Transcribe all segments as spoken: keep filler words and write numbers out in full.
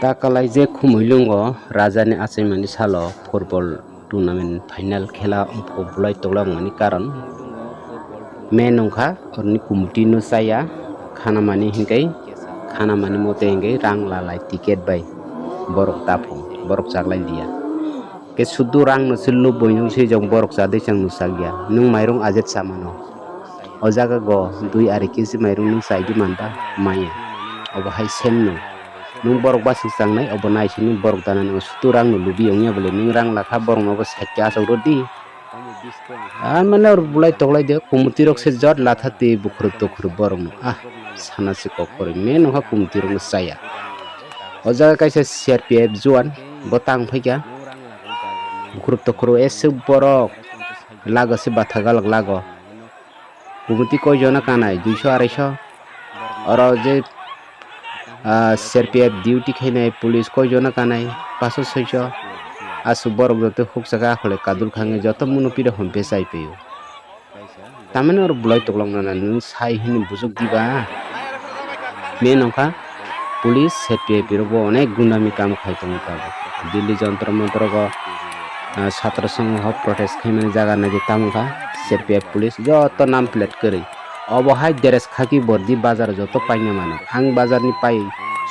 Ta kalai je khumui lungo rajani achaimani salo football tournament final khela wngkha, bulai toklai wngmani karon main wngkha oroni committee no chaya, khana mani hinkai khana mani mote hinkai rang lalai ticket bai borok taphung borok chaklai liya. Ke sudu rang no se lubui nung se jong borok chadui chang nu chakya. Nung mairung ajet chamano. O jaga go dui arai kesi mairung nung chai di manba maya. Obo hai sen no. Nung borok basuk changnai obo nai se nung borok dana nung sudu rang no lubi ongya bole nung rang lakha borok no obo sakya asok rodi. Ah, mane or bulai toklai de kumuti rok se jot latha twi bukhuruk tukhuruk borok no. Ah, sana se kok kori me nokha kumuti rok no chaya. O jaga kaisa C R P F juan bo tang phaikha. Bukhuruk tukhuruk eswk borok lago se batha galak lago. Kumuti koi jona kanai duiso araiso. Oro je, ah, C R P F duty khainai police koi jona kanai paso soiso. Aswk borok joto huk saka akhole kadul khange joto muno pire hom phe chai phaio. Tamani oro bulai toklok nana nwng sai hwnwi bujuk diba? Me nokha police C R P F rok bo onek gundami kam khai tongo tabuk. Delhi jontro montro go, ah, satro songho protest khaimani jaga naidi tamo kha C R P F police joto nam plate kwrwi. Obo hai dress khaki bordi bazar joto paina mano. Ang bazar ni pai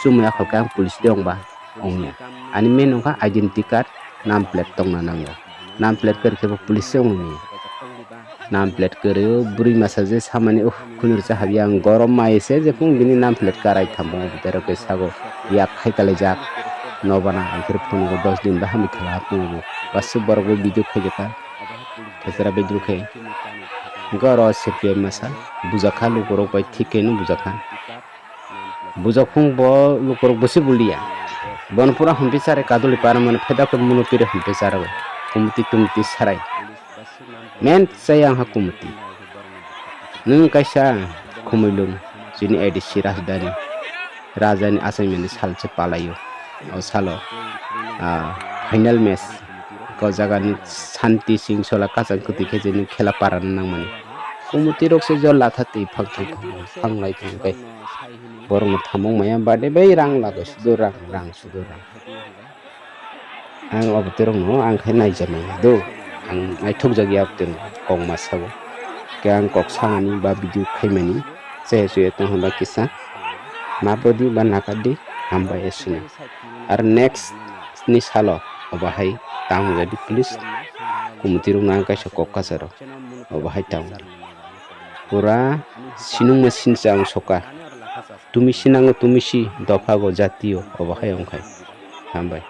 chumui akhol khe ang police de ongba. Ongya. Ani main wngkha identity card, nam plate tongna nango. Nam plate kwrwi khe bo police se wngwi manya. Nam plate kwrwi o bwrwi masa je samani, uh, khunur cha habya ang gorom mai se je phung bini nam plate karai thamo bo tero khe sago yak khai kalaijak. Nobana ang khe phone go dos din ba hamwi thala phone go. Bas borok bo video khaijaka. Thesera bedru khe. Goro C P M masa bujakha lukurok bai thik khe no bujakha. Bujak phung bo lukurok bosi buliya. Bono pura hum bisare kaduli para mano pheda khe muno pire hum bisare bai. Kumuti tumuti sarai. Men saya ha kumuti. Nwng kaisa khumui lung chini A D C rajdhani rajani achaimani sal se palaio. O salo, ah, final match. Ko jaga ni santi sing sola kachang kwtwi khe je nwng khela para nang mani. Kumuti rok se jol latha twi phang thang phang lai tong kai. Borok no thamung maya bade bai rang lago sudo rang rang sudo rang. Ang obo twi rok no ang khe naija manya do. Ang naithok jak ya obo twi rok kok ma sabo. Khe ang kok samani ba video khaimani. Chehe chuye tong hwnba kisa. Mapodi ba nakardi hambai esuna. Ar next ni salo obo hai tamo jadi police kumuti rok nang kaisa kok kasaro obo hai tamo di. Pura sinungma sinsa ang soka. Tumi sinango tumi si dopha go jatio obo hai ongkhai. Hambai.